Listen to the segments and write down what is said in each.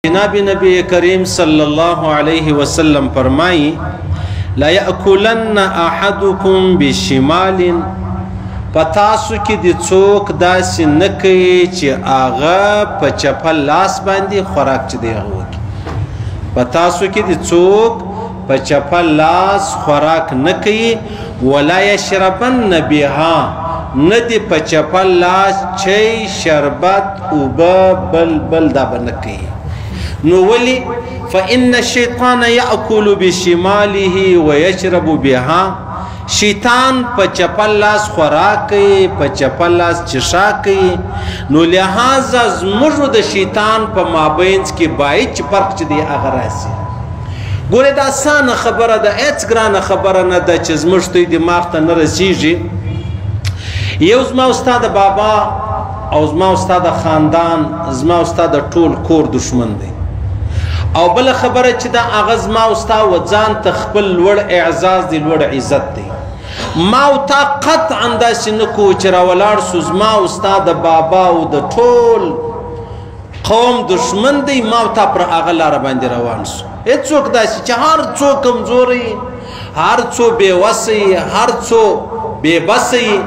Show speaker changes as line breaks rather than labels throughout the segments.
جناب نبی کریم صلی الله علیه وسلم فرمایي لا یاکلن احدکم بشمال، پتاسو کې د څوک داسې نه کوي چې هغه په چپه لاس باندې خوراک چې دی هغه وکړي. پتاسو کې د څوک په چپه لاس خوراک نه کوي. ولا یشربن بها، نه دی په چپه لاس چای شربت اوبه بل بل دا به نه کوي. نو ولی فإن الشیطان یأکل بشماله ویشرب بها، شیطان په چپه لاس خوراک کوي، په چپه لاس چښا کوي. نو لهذا زموږ د شیطان په مابینځ کې باید چې فرق چې دی هغه راسي. ګورې دا اسانه خبره ده، هېڅ ګرانه خبره نه ده چې زموږ ته دماغ ته نه رسیږي. یو زما او ستا د بابا او زما او ستا د خاندان، زما او ستا د ټول کور دښمن دی. او بله خبره چې دا هغه زما او ستا و ځان ته خپل لوړ اعزاز دی، لوړ عزت دی. ما او تا قطعا داسې نه کوو چې راولاړ سو زما او ستا د بابا او د ټول قوم دښمن دی، ما او تا پر هغه لاره باندې روان سو. هېڅوک داسې چې هر څوک کمزوری، هر څو بې وسه، هر څو بې بسه،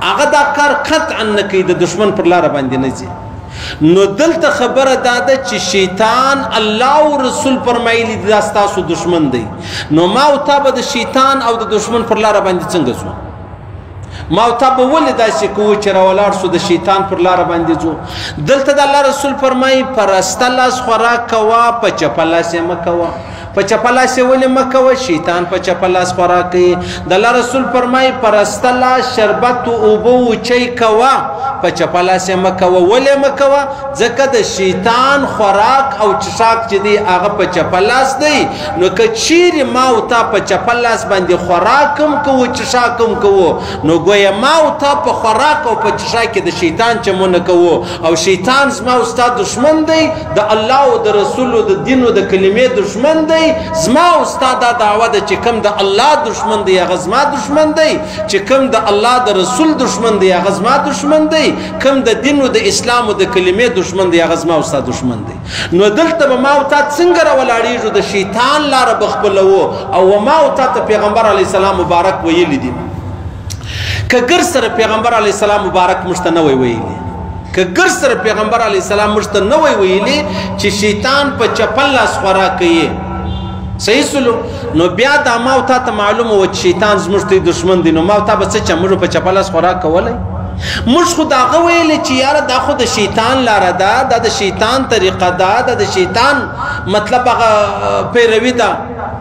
هغه دا کار قطعا نه کوي، د دښمن پر لاره باندې نه ځي. نو دلته خبره دا ده چې شیطان الله او رسول فرمایلی دا ستاسو دښمن دی. نو ما او تا به د شیطان او د دښمن پر لاره باندې څنګه ځو؟ ما او تا به ولې داسې کوو چې راولاړ سو د شیطان پر لاره باندې ځو؟ دلته د الله رسول فرمایي په راسته لاس خوراک کوه، په چپه لاس یې مه کوه. په چپه لاس یې ولې مه کوه؟ شیطان په چپه لاس خوراک کوي. د الله رسول فرمایي په راسته لاس شربت اوبه او چای کوه، په چپه لاس یې مه کوه. ولې مه کوه؟ ځکه د شیطان خوراک او چښاک چې دی هغه په چپه لاس دی. نو که چیرې ما او تا په چپه لاس باندې خوراک هم کوو چښاک هم کوو، نو ګویا ما او تا په خوراک او په چښاک کې د شیطان چمونه کوو، او شیطان زما او ستا دښمن دی، د الله او د رسول او د دین او د کلمې دښمن دی. زما او ستا دا دعوه ده چې کوم د الله دښمن دی هغه زما دښمن دی، چې کوم د الله د رسول دښمن دی هغه زما دښمن دی، کوم د دین او د اسلام او د کلمې دښمن دی هغه زما او ستا دښمن دی. نو دلته به ما او تا څنګه راولاړېږو؟ د شیطان لاره به خپلوو. او ما او تا ته پیغمبر علیه السلام مبارک ویلي دي، که ګر سره پیغمبر علیه السلام مبارک موږ ته نه وی ویلي، که ګر سره پیغمبر علیه السلام موږ ته نه وی ویلي چې شیطان په چپه لاس خوراک کوي، صحیح سلو، نو بیا دا ما او تا ته معلومه وه چې شیطان زموږ ته دښمن دی. نو ما او تا به څه چه موږ په چپه لاس خوراک کولی؟ موږ خو د هغه ویلې چې یاره دا خو د شیطان لاره ده، دا د شیطان طریقه ده، دا د شیطان مطلب هغه پیروي ده.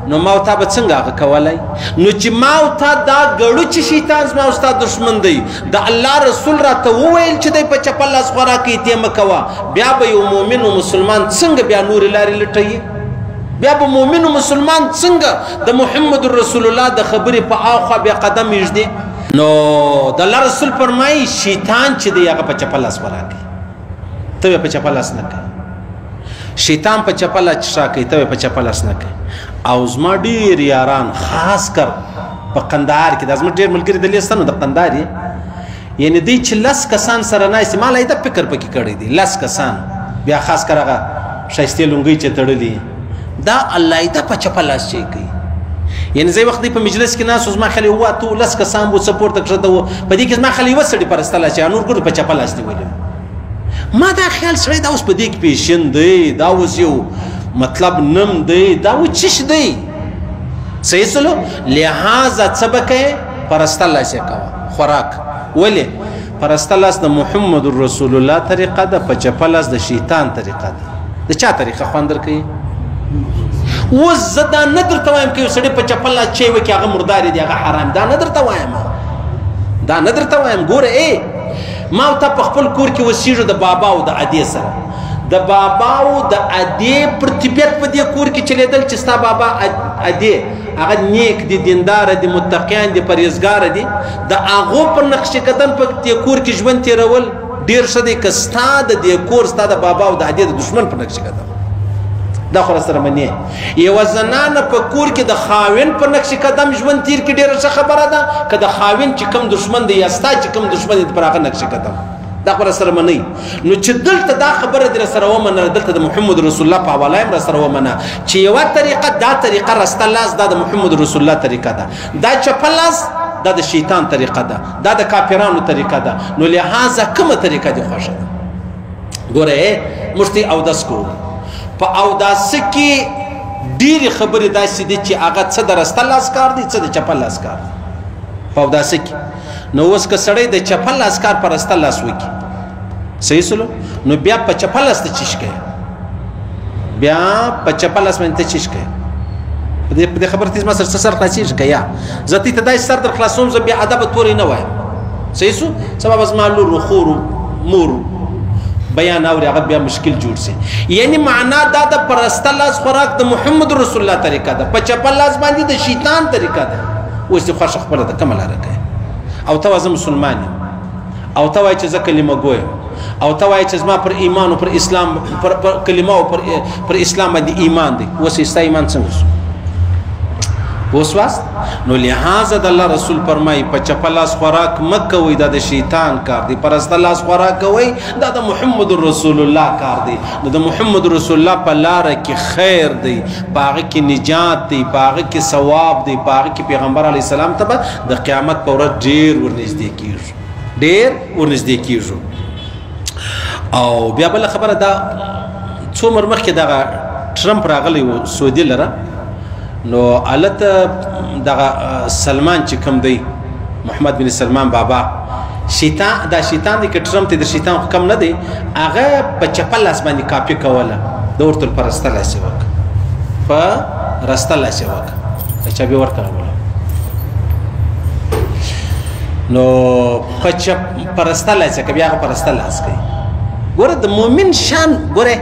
نو ما او تا به څنګه هغه کولی؟ نو چې ما او تا دا ګړو چې شیطان زما او ستا دښمن دی، د الله رسول راته وویل چې دی په چپه لاس خوراک کوي، ته مه کوه، بیا به یو مؤمن او مسلمان څنګه بیا نورې لارې لټوي؟ بیا به مؤمن او مسلمان څنګه د محمد رسول الله د خبرې په اخوا بیا قدم ایږدي؟ نو د الله رسول فرمایي شیطان چې دی هغه په چپه لاس خوراک کوي، ته په چپه لاس نه کوي. شیطان په چپه لاس چښا کوي، ته په چپه لاس نه کوي. او زما ډېر یاران خاص کر په قندهار کې، دا زما ډېر ملګري د لېستنو د قندهار، یعنې دوی چې لس کسان سره ناست، ما لا یې دا فکر پکې کړی دی، لس کسان بیا خاص کر هغه ښایستې لونګۍ چې تړلي، دا الله یې دا په چپه لاس چای کوي. یعنې زه وخت دی په مجلس کې ناست، زما خیال اووه اتو لس کسان وو، څه پورته کښته وو، په دې کې زما خیال یوه سړي په راسته لاس چې نور ګورو په چپه لاس نیولی. ما دا خیال سړی دا اوس په دې کې پیشن دی، دا اوس یو مطلب نم دی، دا اوس چش دی، صحیح سلو. لهذا څه به کوې؟ په راسته لاس یې کوه خوراک. ولې؟ په راسته لاس د محمد رسول الله طریقه ده، په چپه لاس د شیطان طریقه ده. د چا طریقه خوند درکوي؟ اوس زه دا نه درته وایم که یو سړی په چپه لاس چای وکړي هغه مردارې دی، هغه حرام، دا نه درته وایم، دا نه درته وایم. ګوره ای ما او تا په خپل کور کې وسیږو د بابا او د ادې سره، د بابا او د ادې پر طبیعت په دې کور کې چلېدل چې ستا بابا ادې هغه نیک دي، دینداره دي، متقیان دي، پرهېزګاره دي، د هغو پر نقش قدم په دې کور کې ژوند تېرول ډېر ښه دی که ستا د دې کور ستا د بابا او د ادې د دښمن پر نقش قدم. دا خو سره منې. یوه زنانه په کور کې د خاوند په نقش قدم ژوند تېر کړي ډېره ښه خبره ده که د خاوند چې کوم دښمن دی یا ستا چې کوم دښمن دی پر هغه نقش قدم. دا خبره سره منئ. نو چې دلته دا خبره در سره ومنه، دلته د محمد رسول الله په حواله هم سره ومنه چې یوه طریقه دا طریقه رسته لاس دا د محمد رسول الله طریقه ده، دا چپه لاس دا د شیطان طریقه ده، دا د کافرانو طریقه ده. نو لهذا کومه طریقه دې خوښه ده؟ ګوره موږ ته اودس کوو، په اوداسه کې ډېرې خبرې داسې دي چې هغه څه د رسته لاس کار دی، څه د چپه لاس کار دی په اوداسه کې. نو اوس که سړی د چپه لاس کار په رسته لاس وکړي، صحیح سلو، نو بیا په چپه لاس ته چیش کوي، بیا په چپه لاس باندې ته چیش کوي. په دې خبره ته زما سر سر خلاصېږي که یا زه ته داسې سر در خلاصوم، زه بې ادبه تورې نه وایم. صحیح سو، سبا به زما لور خور مور بیان اوري، هغه بیا مشکل جوړ سي. یعنی معنا دا د پرسته لاس خوراک د محمد رسول الله طریقه ده، په چپه لاس باندې د شیطان طریقه ده. اوس دې خوښه خپله ده کومه لاره کوي؟ او ته وایې زه مسلمان یم، او ته وایې چې زه کلمه ګویم، او ته وایې چې زما پر ایمان او پر اسلام پر کلمه او پر اسلام باندې ایمان دی. اوس یې ستا ایمان څنګه سو؟ اوس واست؟ نو لهذا د الله رسول فرمایي په چپه لاس خوراک مه کوئ، دا د شیطان کار دی. پر رسته لاس خوراک کوئ، دا د محمد رسول الله کار دی. نو د محمد رسول الله په لاره کې خیر دی، په هغه کې نجات دی، په هغه کې ثواب دی، په هغه کې پیغمبر علیه السلام ته به د قیامت په ورځ ډېر ورنږدې کېږو، ډېر ورنږدې کېږو. او بیا بله خبره، دا څو عمر مخکې دغه ټرمپ راغلی و سعودي لره، نو هلته دغه سلمان چې کوم دی، محمد بن سلمان بابا، شیطان دا شیطان دی که ټرمپ دی د شیطان خو کم نه دی، هغه په چپه لاس باندې کاپي کوله، د ورته په رسته لاس یې وکړه، په رسته لاس یې وکړه، چابي ورته راوله. نو په رسته لاس یې که بیا هغه په رسته لاس کوي. ګوره د مؤمن شان، ګوره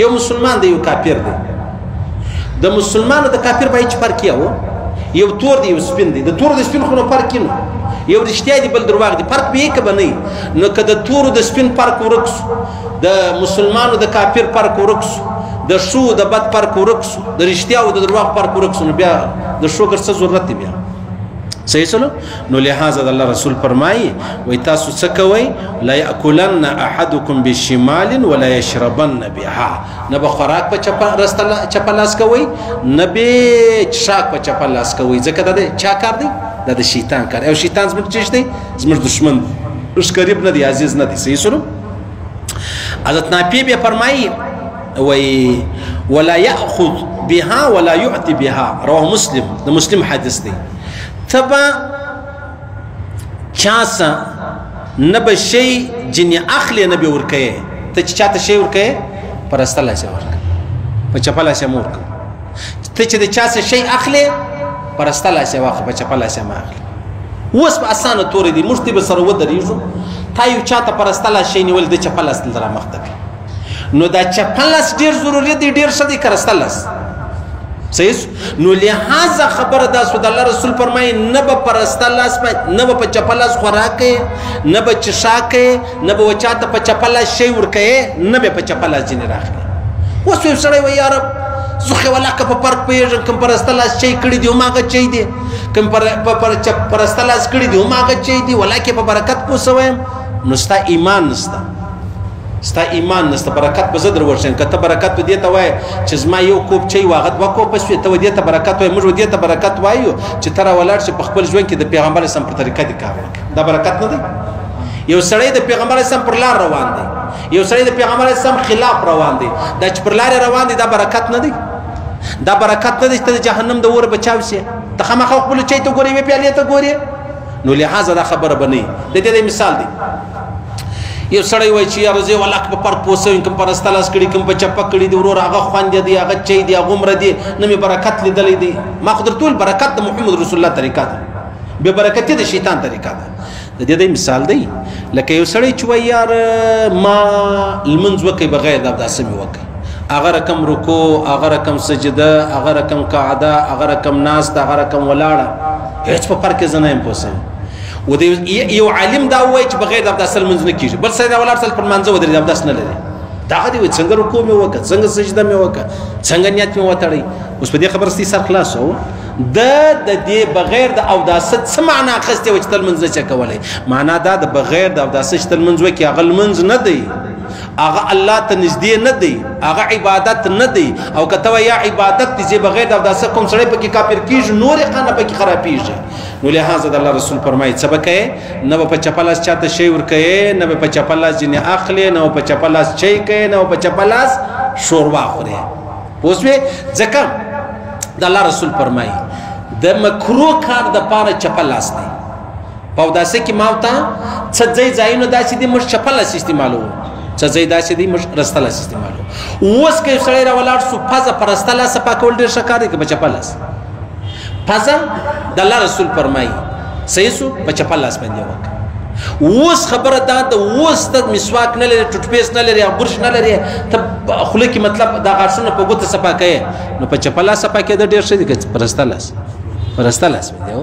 یو مسلمان دی یو کافر دی، د مسلمان او د کافر به هیڅ فرق یو، یو تور دی یو سپین دی، د تور د سپین خو نو فرق نه، یو رښتیا دی بل درواغ دی، فرق به یې که به نه. نو که د تور د سپین فرق ورک سو، د مسلمان او د کافر فرق ورک سو، د ښو د بد فرق ورک سو، د رښتیا او د درواغ فرق ورک سو، نو بیا د ښو ګر څه ضرورت دی بیا؟ صحیح سلو؟ نو لهذا د الله رسول فرمایي وایي تاسو څه کوئ؟ لا یأکلن احدکم بشمال ولا یشربن بها، نه به خوراک په چپه لاس کوئ، نه به څښاک په چپه لاس کوئ، ځکه دا د چا کار دی؟ دا د شیطان کار. او شیطان زموږ څه دی؟ زموږ دښمن دی، اوس قریب نه دی، عزیز نه دی. صحیح سلو؟ حضرت نافع بیا فرمایي وایي ولا یأخذ بها ولا یعطي بها، رواه مسلم، د مسلم حدیث دی. ته به چا سه نه به شی جنې اخلې نه به ورکوې، ته چې چاته شی ورکوې په رسته لاس یې ورکړه، په چپه لاس یې مه ورکوه. ته چې د چا څه شی اخلې په رسته لاس یې واخله، په چپه لاس یې مه اخلې. اوس په اسانه تورې دي، موږ ته به سره ودرېږو، تا یو چاته په رسته لاس شی نیول، د چپه لاس دلته رامخته کړي. نو دا چپه لاس ډېر ضروري دی، ډېر ښه دی که رسته لاس؟ صحیح. نو لهذا خبره دا سو د الله رسول فرمایي نه به په رسته لاس نه به په چپه لاس خوراک کوې، نه به څښاک کوې، نه به چا ته په چپه لاس شی ورکوې، نه به په چپه لاس ځینې راخلې. اوس یو سړی وایي یاره زه خو ولاکه په فرق پوهېږم، کوم په رسته لاس چای کړي دي هماغه چای دی، کوم په رسته لاس کړي دي هماغه چای دی، ولاکه په برکت پوه سوی یم. نو ستا ایمان نسته، ستا ایمان نسته، برکت به زه در ورشم. که ته برکت به دې ته وایې چې زما یو کوپ چای و هغه دوه کوپه سوې، ته به دې ته برکت وایې، موږ به دې ته برکت وایو چې ته راولاړ شې په خپل ژوند کې د پیغمبر اسلام پر طریقه دې کار وکړې، دا برکت نه دی؟ یو سړی د پیغمبر اسلام پر لار روان دی، یو سړی د پیغمبر اسلام خلاف روان دی، دا چې پر لارې روان دی دا برکت نه دی؟ دا برکت نه دی چې ته د جهنم د اوره بچاو شې؟ ته خامخا خپلو چای ته ګورې، یوې پیالې ته ګورې. نو لهذا دا خبره به نه وي. د دې مثال دی، یو سړی وایي چې یاره زه ولاکه په فرق پوه سوی یم، کوم په رسته لاس کړي کوم په چپه کړي دي، ورور هغه خوند دی، هغه چای دی، هغه عمره دی، نه مې برکت لیدلی دی. ما خو درته وویل برکت د محمد رسول الله طریقه ده، بې برکتي د شیطان طریقه ده. د دې دی مثال دی لکه یو سړی چې وایي یاره ما لمونځ وکړی بغیر د اوداسه مې وکړی، هغه رقم رکوع، هغه رقم سجده، هغه رقم قعده، هغه رقم ناسته، هغه رقم ولاړه، هېڅ په فرق کې زه نه یم پوه سوی. و د یو عالم دا وایي چې بغیر د اوداسه لمونځ نه کېږي، بل سړی دا ولاړ سل پر لمانځه ودرېد اودس نه لري، دا دی وایي څنګه رکوع مې وکړه، څنګه سجده مې وکړه، څنګه نیت مې وتړی. اوس په دې خبره ستاسو سر خلاص شو. د دې بغیر د اوداسه څه معنا اخیستې وه چې ته لمونځ نه شې کولی؟ معنا دا د بغیر د اوداسه چې ته لمونځ وکړې هغه لمونځ نه دی، هغه الله ته نږدې نه دی، هغه عبادت نه دی. او که ته وایې عبادت دی چې بغیر د اوداسه کوم سړی پکې کافر کېږي، نورې خانه پکې خرابېږي. نو لهذا د الله رسول فرمایي څه به کوې؟ نه به په چپه لاس چاته شی ورکوې، نه به په چپه لاس ځینې اخلې، نه به په چپه لاس چای کوې، نه به په چپه لاس ښوروا خورې. پوه شوې؟ ځکه د الله رسول فرمایي د مکروه کار دپاره چپه لاس دی. په اوداسه کې ما ته څه ځای ځایونه داسې دي موږ چپه لاس استعمالوو، څه ځای داسې دی موږ رسته لاس استعمالوو. اوس که یو سړی راولاړ سو پزه په رسته لاس پاکول ډېر ښه کار دی که په چپه لاس؟ پزه د الله رسول فرمایي صحیح سو په چپه لاس باندې وکړه. اوس خبره دا ده، اوس ته مسواک نه لرې، ټوټپیس نه لرې، برش نه لرې، ته خوله کې مطلب دا غاښونه په ګوته صفا کوې، نو په چپه لاس صفا کېده ډېر ښه دي که په رسته لاس؟ په رسته لاس باندې.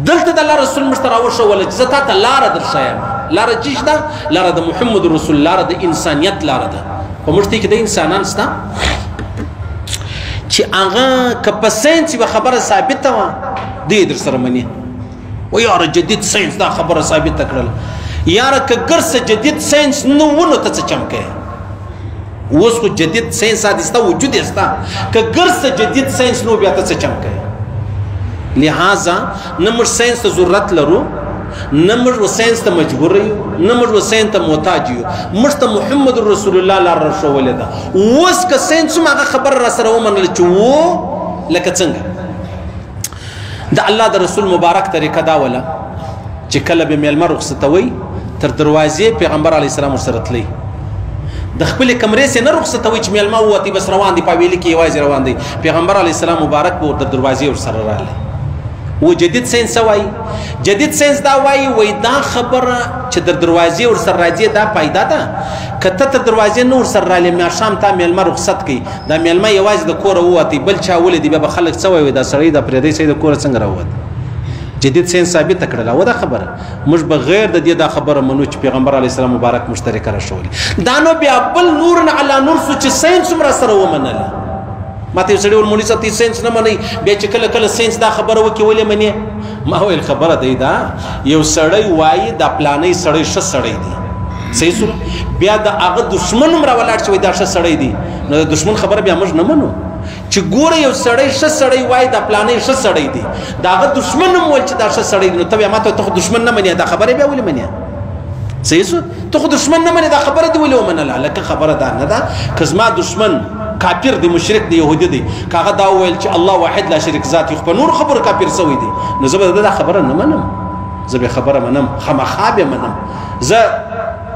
دلته د الله رسول موږ ته راوښوله چې زه تا ته لاره در ښایم. لاره چې ده؟ لاره د محمد رسول، لاره د انسانیت لاره ده. په موږ کې د انسانان شته چې هغه که په ساینس یوه خبره ثابته وه دی در سره مني، و یاره جدید ساینس دا خبره ثابته کړله. یاره که ګرڅه جدید ساینس نه و نو ته څه چم کوې؟ اوس خو جدید ساینس هسې ستا وجود یې سته، که ګرڅه جدید ساینس نه و بیا ته څه چم کوې؟ لهذا نه موږ ساینس ته ضرورت لرو، نه موږ و ساینس ته مجبور یو، نه موږ و ساینس ته محتاج یو. موږ ته محمد رسول الله لاره راښوولې ده. اوس که ساینس هم هغه خبره را سره ومنله چې و لکه څنګه د الله د رسول مبارک طریقه دا وله چې کله به مېلمه رخصتوي تر دروازې پیغمبر علیه السلام ورسره تلی، د خپلې کمرې سې نه رخصتوي چې مېلمه ووتی بس روان دی، په حویلي کې یوازې روان دی. پیغمبر علیه السلام مبارک به تر دروازې ورسره راغلی. و جدید ساینس څه وایي؟ جدید ساینس دا وایي، وایي دا خبره چې در دروازې ورسره راځي دا پیدا ده، که ته تر دروازې نه ورسره رالې ماښام تا مېلمه رخصت کوي، دا مېلمه یوازې د کوره ووتی بل چا ولیدی، بیا به خلک څه وایي؟ دا سړی دا پرېږدی سړی د کوره څنګه راووت؟ جدید ساینس ثابته کړله. و دا خبره موږ بغیر د دې دا خبره منو چې پیغمبر علیه السلام مبارک موږ طریقه راښولې. دا نو بیا بل نور علی نور سو چې ساینس هم راسره ومنله. ما ته یو سړي وویل مولوي صاحب ته ساینس نه منئ، بیا چې کله کله ساینس دا خبره وکړي ولې منې؟ ما ویل خبره دی دا یو سړی وایي دا پلانی سړی ښه سړی دی، صحیح سو، بیا د هغه دښمن هم راولاړ چې وایي دا ښه سړی دی، نو د دښمن خبره بیا موږ نه منو. چې ګوره یو سړی ښه سړی وایي دا پلانی ښه سړی دی، د هغه دښمن هم وویل چې دا ښه سړی دی، نو ته بیا ما ته ته خو دښمن نه منې، دا خبره بیا ولې منې؟ صحیح سو، ته خو دښمن نه منې، دا خبره دې ولې ومنله؟ لکه خبره دا نه ده که زما دښمن کافر دی، مشرک دی، یهودي دی، که هغه دا وویل چې الله واحد لا شریک ذات، خو په نورو خبرو کافر سوی دی، نو زه به د ده دا خبره نه منم. زه به خبره منم، خامخا به منم. زه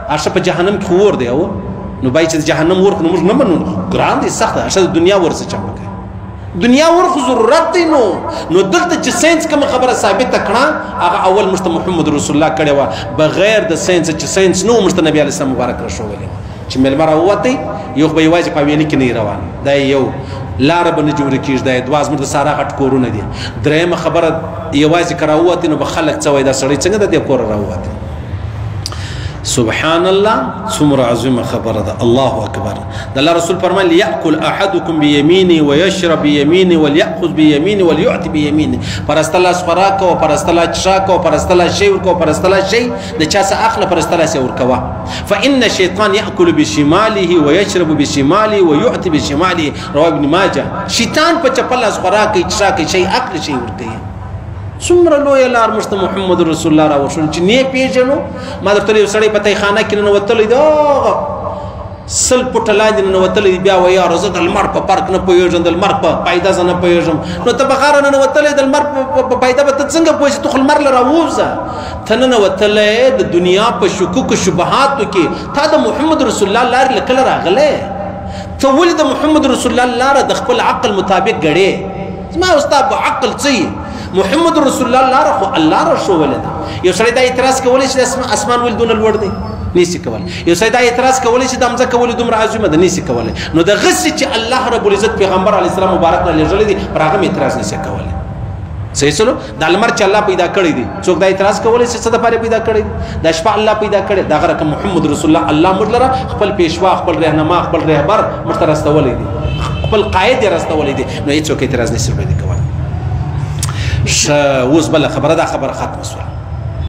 هغه په جهنم کې اور دی، او نو باید چې د جهنم اور خو نو موږ نه منو، ګران دی، سخت دی، هغه د دنیا ور څه چم وکړي؟ دنیا ور خو ضرورت دی. نو دلته چې ساینس کومه خبره ثابته کړه هغه اول موږ ته محمد رسول الله کړې وه، بغیر د ساینس چې ساینس نه و موږ ته نبي علیه السلام مبارک راښوولې وه چې مېلمه راووتی یو خو به یوازې په حویلي کې نه روان دا یو لاره به نه جوړه کېږي، دا دوه زموږ د سارا غټ کورونه دي. درېیمه خبره یوازې که راووتی نو به خلک څه وایي، دا سړی څنګه د دې کوره راووتی؟ سبحان الله، څومره عظیمه خبره ده، الله اکبر. د الله رسول فرمایي لیأکل احدکم بیمینه ویشرب بیمینه ولیأخذ بیمینه ولیعطي بیمینه. پرسته لاس خوراک کوه، پرسته لاس څښاک کوه، پرسته لاس شی ورکوه، پرسته لاس شی د چا څه اخله، پرسته لاس یې ورکوه. فإن الشیطان یأکل بشماله ویشرب بشماله ویعطي بشماله، رواه ابن ماجه. شیطان په چپه لاس خوراک کوي، څښاک کوي، شی اخلي، شی ورکوي. څومره لویه لار موږ ته محمد رسول الله راوښوله چې نه پېژنو. ما درته یو سړی په تیخانه کې ننوتلی دی، هغه 100 فوټه لاندې ننوتلی دی، بیا وایي یاره زه د لمر په فرق نه پوهېږم، د لمر په پایده زه نه پوهېږم. نو ته په غاره ننوتلی، د لمر په پایده به ته څنګه پوه شې؟ ته خو لمر له راووځه. ته ننوتلی د دنیا په شکوک شبهاتو کې، تا د محمد رسول الله لارې له کله راغلی؟ ته ولې د محمد رسول الله لاره د خپل عقل مطابق ګړې؟ زما او ستا په عقل څه محمد رسول الله لاره خو الله را ښوولې ده. یو سړی دا اعتراض کولی شي د اسمان ولې دونه لوړ دی؟ نشي کولی. یو سړی دا اعتراض کولی شي د مځکه ولې دومره عظیمه ده؟ نشي کولی. نو د غسې چې الله رب العزت پیغمبر علیه السلام مبارک را لېږلی دی پر هغه هم اعتراض نشي کولی. صحیح سلو؟ دا لمر چې الله پیدا کړی دی څوک دا اعتراض کولی شي څه دپاره پیدا کړی دی؟ دا شپه الله پیدا کړې، دغه رقم محمد رسول الله الله موږ لره خپل پیشوا، خپل رهنما، خپل رهبر موږ ته راستولی دی، خپل قائد یې راستولی دی، نو هېڅوک اعتراض نشي باندې کولی. ښه، اوس بله خبره، دا خبره ختمه شوه.